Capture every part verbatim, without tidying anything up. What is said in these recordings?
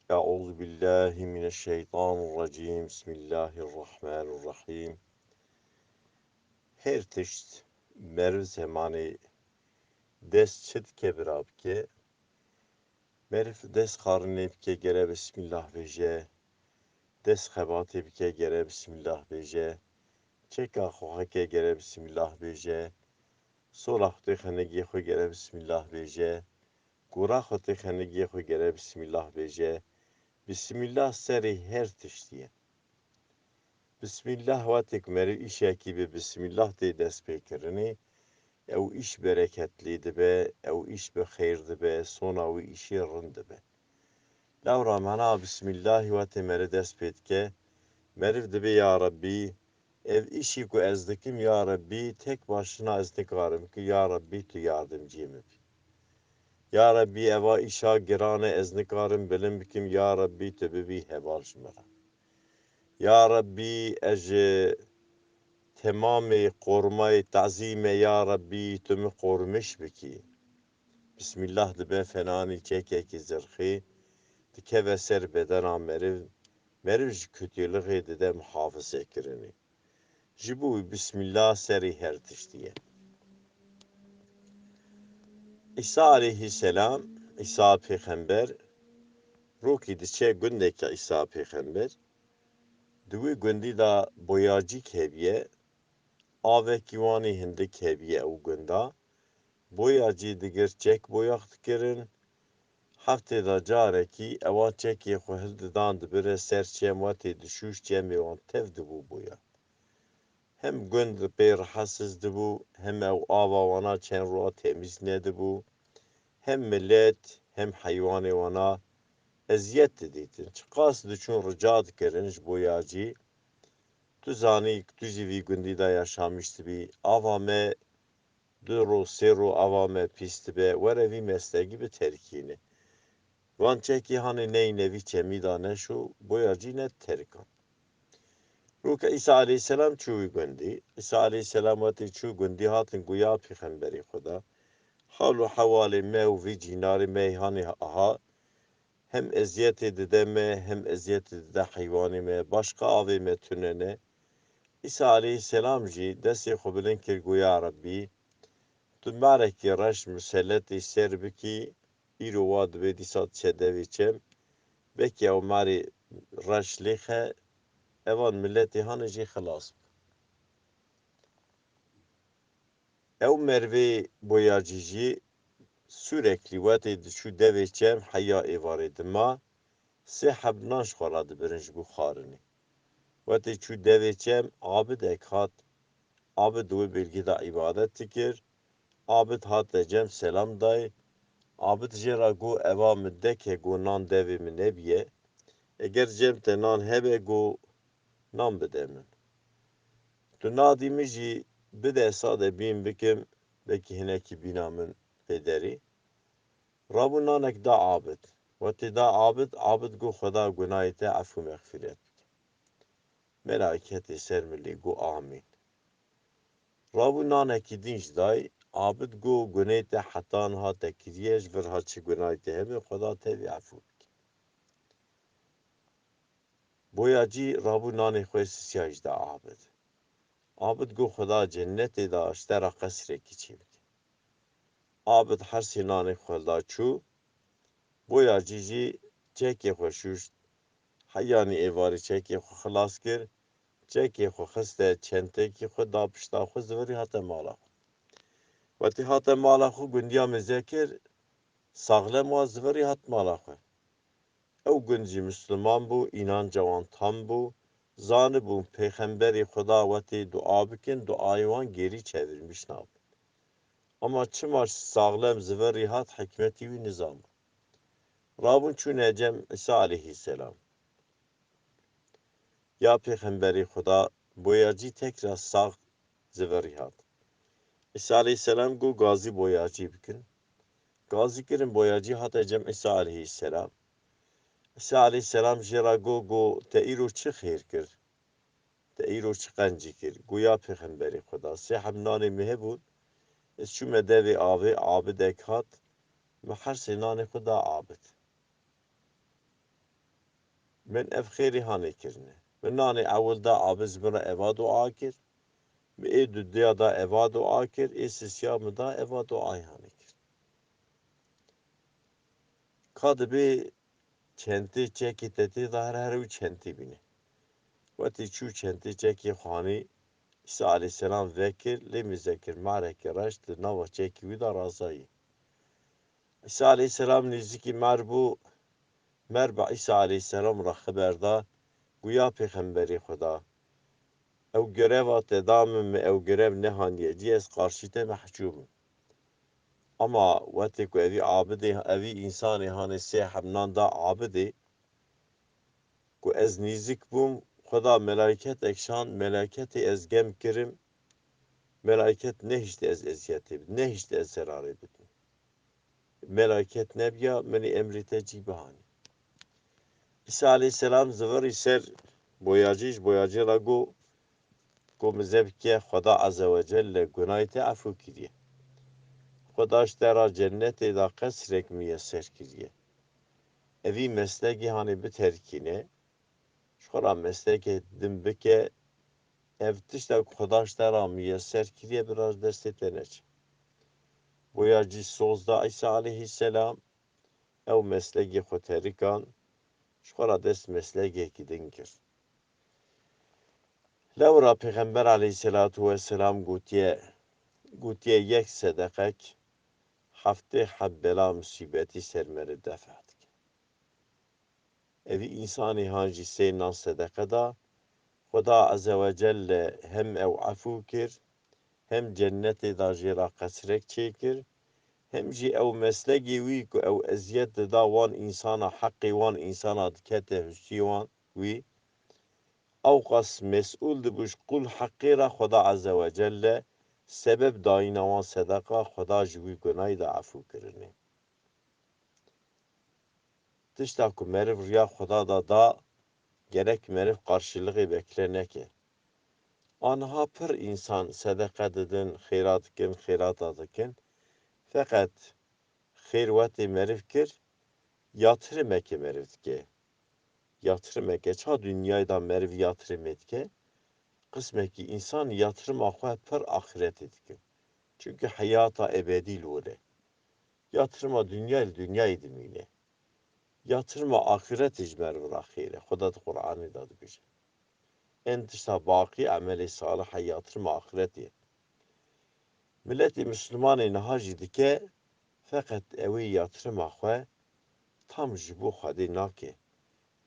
Eûzubillahimineşşeytanirrecîm. Bismillahirrahmanirrahîm. Her tişt meriv zemanê dest çi dike bira bike. Meriv dest xarinê bike gere Bismillah bêje. Dest xebatê bike gere Bismillah bêje. Çeka xwe heke gere Bismillah bêje. Sola xwe tê xenegiyê xwe gere Bismillah bêje. Gora xwe tê xenegiyê xwe gere Bismillah bêje. Bismillah serê her tiştî ye. Bismillah wextê ku meriv îşekî bi Bismillah tê destpêkirinê, ew îş bereketlî dibe, ew îş bi xeyr dibe, sona wî îşê rind dibe. Lewra mana Bismillahî wextê meriv dest pê dike, meriv dibê ya Rebbî, ev îşî ku ez dikim ya Rebbî, tek başina ez nikarim bikim, ya Rebbî tu yardimciyê min bî. Ya Rebbî eva îşa giran e, ez nikarim bilind bikim, ya Rebbî tu bibî heval ji min re. Ya Rebbî ez ji temamê qormayê tazî me ya Rebbî tu min qormiş bikî. Bismillah dibe fenanî çekekî zirxî, dikeve ser bedena meriv, meriv ji kutîlixê dide muhafizekirinê. Ji bo wî Bismillah serê her tiştî ye. Îsa aleyhisselam, Îsa pêxember, rokî diçe gundeke Îsa pêxember, di wî gundî de boyacîk hebiye, avekî wanî hindik hebiye ew gunda, boyacî digir çek boyax dikirin, heftê de carekî ewa çekê xwe hildidan dibire ser çem, wextê dişûş çemê wan tev dibû boya. Hem gund pê rehetsiz dibû, hem ew ava wana çend roja temîz nedibû, hem milet, hem heywanê wana eziyet didîtin. Çiqas diçûn rica dikirin ji boyacî, tu zanî ku tu jî vî gundî de yaşamîş dibî, ava me du roj, sê roj ava me pîs dibe, were vî mestegî biterikîne. Van çekî hanê neyne vî çemî de neşo, boyacî nediterikand. Roke Îsa aleyhisselam çû wî gundî. Îsa aleyhisselam wextê çû gundî hatin gu ya pêxemberê Xweda, hal û hewalê me û vî cînarê me hanê aha, hem eziyetê dide me, hem eziyetê dide heywanê me, başqa avê me tune ne. Îsa aleyhisselam jî destê xwe bilind kir, gu ya Rebbî, tu marekî reş miseletê ser bikî, îro wa dibê dîsa diçe devê çem, belkî ew marê reş lêxe, evan miletê hanê jî xilas bi. Ew merivê boyacî jî sûreklî wextê diçû devê çem heya êvarê dima, sê heb nan ji xwe re dibirin ji bo xwarinê. Wextê çû devê çem, abidek hat, abid di wê bêlgî de îbadet dikir, abid hate cem selam dayê, abid jê re got, eva min deke got nan devê min nebiye, eger cem te nan hebe got nan bide min. Tu nadî min jî bide sade bîn bikim, belkî hinekî bîna min pê derî. Rabû nanek da abid. Wextê da abid, abid got, Xweda gunahê te efû mexfîret bike. Melaîketê ser min lê got, Amîn. Rabû nanekî din jî day, abid got, gunê te heta niha te kiriye, ji vir ha çi gunahê te hebe, Xweda tevî efû bike. Boyacî rabû nanê xwe sisiya jî da abid. Abid got, Xweda cennetê de ji te re qesrekî çêbike. Abid hersê nanê xwe da çû, boyacî jî çekê xwe şûşt, heyanî êvarê çekê xwe xilas kir, çekê xwe xiste çentekî xwe da pişta xwe zivirî hate mala xwe. Wextê hate mala xwe gundiya mêze kir, saxlem wa zivirî hat mala xwe. Ew gund jî misliman bû, înanca wan tam bû, zanibûn pêxemberê Xweda wextê dua bikin, duayê wan gêrî çevirmîş nabin. Ama çima saxlem zivirî hat, hikmetî wî nizanbûn. Rabûn çûne cem Îsa aleyhisselam. Ya pêxemberê Xweda, boyacî tekra sax zivirî hat. Îsa aleyhisselam got, gazî boyacî bikin. Gazî kirin, boyacî hate cem Îsa aleyhisselam. Îsa aleyhisselam jê re got, got, te îro çi xêr kir? Te îro çi qencî kir? Got, ya pêxemberê Xweda, sê heb nanê min hebûn, ez çûme devê avê, abidek hat, min hersê nanê xwe da abid. Min ev xêrî hanê kirine. Min nanê ewil da, abi ji min re eva dua kir. Min ê dudiya da, eva dua kir. Ê sisiya min da, eva duayê hanê kir. Ka dibê çentê çekê te tê de here here wî çentê bîne. Wetî çû çentê çekê xwe hanî, Îsa aleyhisselam vekir, lê mêze kir, mereke reş di nava çekê wî de razayî. Îsa aleyhisselam nêzîkî mer bû, mer bi Îsa aleyhisselam re xeber da, gu ya pêxemberê Xweda, ew gereva te da min, min ew gerev nehaniye cî, ez qarşî te mehcûb im. Ama wetê ku evî abidê, evî însanê hanê sê heb nan da abidê, ku ez nêzîk bûm, Xweda melaîketek şand, melaîketê ez gem kirim, melaîket nehişt ez eziyetê bidim, nehişt ez zerarê bidim. Melaîket nebiya, min ê emrê te cî bihanî. Îsa aleyhisselam zivirî ser boyacî, ji boyacî re got, got, min zevke Xweda Azze ve Celle gunayê te efû kiriye. Xweda ji te re cennetê de qesrek miyeser kiriye. Evî meslekê hanê biterkîne, ji xwe re meslekê din bike, ev tişta ku Xweda ji te re miyeser kiriye, bira ji destê te neçe. Boyacî soz da Îsa aleyhisselam, ew meslekê xwe terikan, ji xwe re dest meslekekî din kir. Lewra Pêxember aleyhisselatu vesselam gotiye, gotiye yek sedeqek heftê heb bela musîbetî ser merê def dike. Evî însanî han jî sê nan sedeqe da, Xweda Azze ve Celle hem ew efû kir, hem cennetê da jê re qesrek çêkir, hem jî ew meslekê wî ku ew eziyet dida wan însana, heqê wan însana dikete hiştî wan wî, ewqas mesûl dibû ji qul heqê re Xweda Azze ve Celle sebeb dayîna wan sedeqa Xweda ji wî gunayî de efû kirinê. Tişta ku meriv riya Xweda da da, gerek meriv qarşilixê bekle neke. Aniha pir însan sedeqe didin, xêra dikin, xêrata dikin. Feqet xêr wetê meriv kir, yatrimeke meriv dike. Yatrimeke, ça dinyayê de meriv yatrimê dike, qismekî însan yatrima xwe pir axiretê dikin. Çunke heyata ebedî li wir e. Yatrima dinyayê li dinyayê dimîne. Yatrima axiretê ji meriv re xêr e. Xweda di Qur'anê de dibêje. En tişta baqî emelê salih e, yatrima axiretê ye. Miletê Mislimanê niha jî dike, feqet ew ê yatrima xwe tam ji bo Xwedê nake.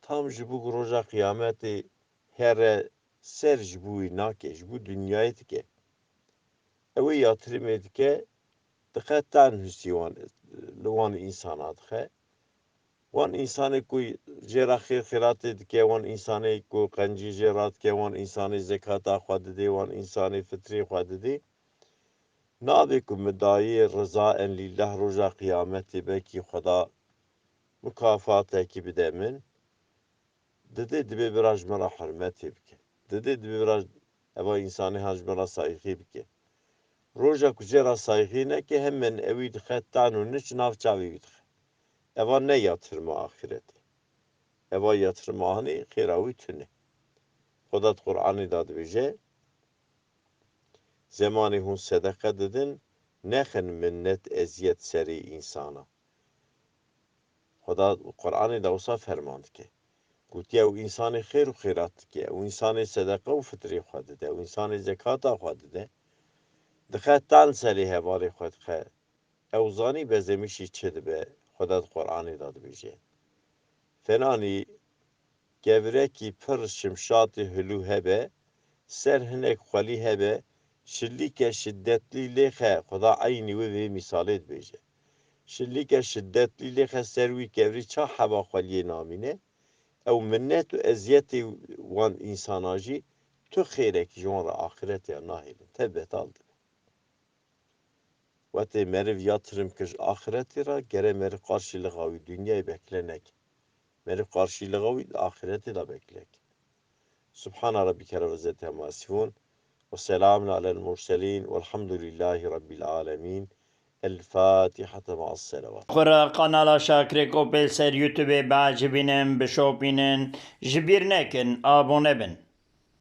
Tam ji bo ku roja qiyametê here ser ji bo wî nake, ji bo dinyayê dike. Ew ê yatrimê dike, dixe tan husî wan, li wan însana dixe. Wan însanê ku jê re xêr xêratê dike, wan însanê ku qencî jê re dike, wan însanê zekata xwe didê, wan însanê fitrê xwe didê. Nabê ku min dayê riza en lîllah roja qiyametê belkî Xweda mukafatekî bide min. Didê dibê bira ji min re hurmetê bike. Didê dibê bira eva însanê ha ji min re saygî bike. Roja ku jê re saygî neke, hemen ewî dixe tan û niç nav çavê wî dixe. Eva ne yatirma axirete. Eva yatirma hanê xêra wî tune. Xweda di Qur'anê de dibêje, zemanê hûn sedeqe didin, nexin minnet eziyet serê însana. Xweda Qur'anê de wisa ferman dike. Gotiye, ew însanê xêr û xêrat dike, ew însanê sedeqe û fitrê xwe dide, ew însanê zekata xwe dide. Dixe tan serê hevalê xwe dixe. Ew zanî bezemîşî çi dibe, Xweda di Qur'anê de dibêje. Fenanî kevirekî pir şimşatê hilû hebe, ser hinek xwelî hebe, şilîke şiddetlî lêxe, Xweda eynî wê vê mîsalê dibêje. Şilîke şiddetlî lêxe ser wî kevirî ça heba xweliyê namîne, ew minnet û eziyetê wan însana jî tu xêrekî ji wan re axiretê ya nahêlin, te betal dibe. Wetê meriv yatrim kir ji axiretê re, gere meriv qarşîlixa wî dinyayê bekle neke. Meriv qarşîlixa wî di axiretê de bekle ke. Subhana Rabbike Rabbil Izzeti Amma Yasifun ve Selamun Alel Murselin Velhamdülillahi Rabbil Alemin. El Fatiha ma as selawat. Xwe re kanala Şakirê Kopê li ser YouTubeê biecibînin, bişopînin, ji bîr nekin, abone bin.